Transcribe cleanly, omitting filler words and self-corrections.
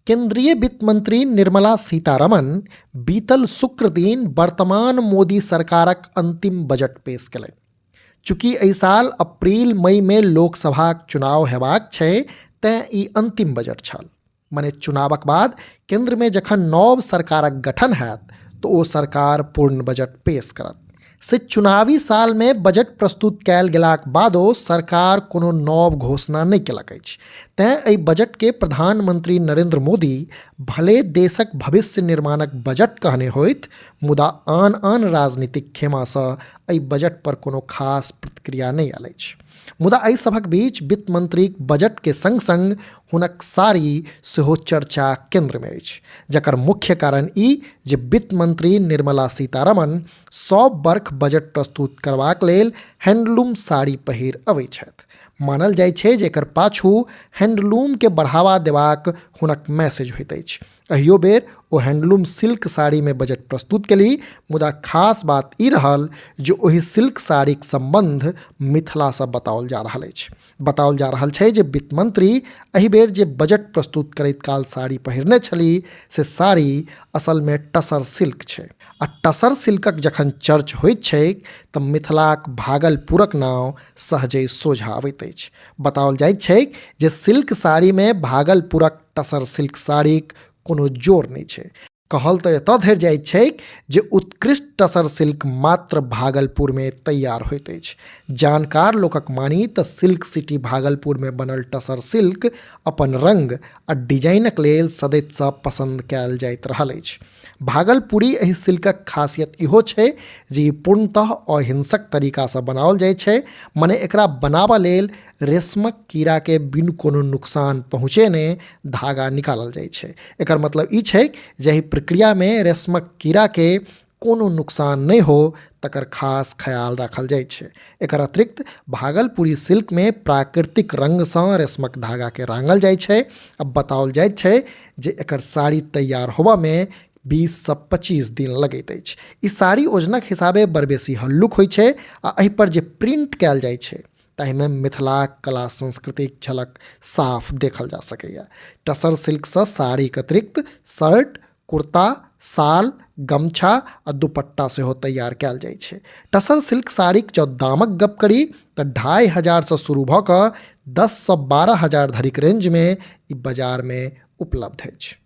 केंद्रीय वित्त मंत्री निर्मला सीतारमण बीतल शुक्र दिन वर्तमान मोदी सरकारक अंतिम बजट पेश केलनि। चूँकि एहि साल अप्रैल मई में लोकसभाक चुनाव हेबाक छै, तें ई अंतिम बजट छल। मने चुनावक बाद केंद्र में जखन नव सरकारक गठन हैत तो ओ सरकार पूर्ण बजट पेश करत। से चुनावी साल में बजट प्रस्तुत कयल गेलाक बादो सरकार कोनो नव घोषणा नहि केलक अछि। तें एहि बजट के प्रधानमंत्री नरेंद्र मोदी भले देशक भविष्य निर्माणक बजट कहने होथि, मुदा आन आन राजनीतिक खेमासँ एहि बजट पर कोनो खास प्रतिक्रिया नहि आयल अछि। मुदा एहि सभक बीच वित्त मंत्रीक बजट के संग संग हुनक साड़ी सेहो चर्चा केंद्र में अछि, जकर मुख्य कारण ई जे वित्त मंत्री निर्मला सीतारमण सब बर्ख बजट प्रस्तुत करबाक लेल हैंडलूम साड़ी पहिर अबै छथि। मानल जाइ छै जे एकर पाछू हैंडलूम के बढ़ावा देबाक हुनक मैसेज होइत अछि। एहियो बेर ओ हैंडलूम सिल्क साड़ीमे बजट प्रस्तुत केली, मुदा खास बात ई रहल जे ओहि सिल्क साड़ीक संबंध मिथिलासँ बताओल जा रहल अछि। बताओल जा रहल छै जे वित्त मंत्री एहि बेर जे बजट प्रस्तुत करैत काल साड़ी पहिरने छली से साड़ी असलमे टसर सिल्क छै। आ टसर सिल्कक जखन चर्च होइत छैक तऽ मिथिलाक भागलपुरक नाम सहजे सोझा अबैत अछि। बताओल जाइत छैक जे सिल्क साड़ीमे भागलपुरक टसर सिल्क साड़ीक कोनो जोर नहि छै। कहल तऽ एतऽ धरि जाइत छैक जे उत्कृष्ट टसर सिल्क मात्र भागलपुरमे तैयार होइत अछि। जानकार लोकक मानी तऽ सिल्क सिटी भागलपुरमे बनल टसर सिल्क अपन रंग आ डिजाइनक लेल सदैतसँ पसंद कयल जाइत रहल अछि। भागलपुरी एहि सिल्कक खासियत इहो छै जे ई पूर्णतः अहिंसक तरीकासँ बनाओल जाइ छै, मने एकरा बनाबऽ लेल रेशमक कीड़ाके बिनु कोनो नुकसान पहुँचेने धागा निकालल जाइ छै। एकर मतलब ई छै जे एहि प्रक्रियामे रेशमक कीड़ाके कोनो नुकसान नहि हो तकर खास ख्याल राखल जाइ छै। एकर अतिरिक्त भागलपुरी सिल्कमे प्राकृतिक रंगसँ रेशमक धागाके रांगल जाइ छै आ बताओल जाइत छै जे एकर साड़ी तैयार होबऽमे 20 सँ 25 दिन लगैत अछि। ई साड़ी ओजनक हिसाबे बड़ बेसी हल्लुक होइ छै आ एहिपर जे प्रिंट कयल जाइ छै ताहिमे मिथिलाक कला संस्कृतिक झलक साफ देखल जा सकैए। टसर सिल्कसँ साड़ीक अतिरिक्त शर्ट, कुर्ता, साल, गमछा आ दुपट्टा सेहो तैयार कयल जाइ छै। टसर सिल्क साड़ीक जँ दामक गप करी तऽ 2500 सँ शुरू भऽ कऽ 10 सँ 12 हजार धरिक रेंजमे ई बाजारमे उपलब्ध अछि।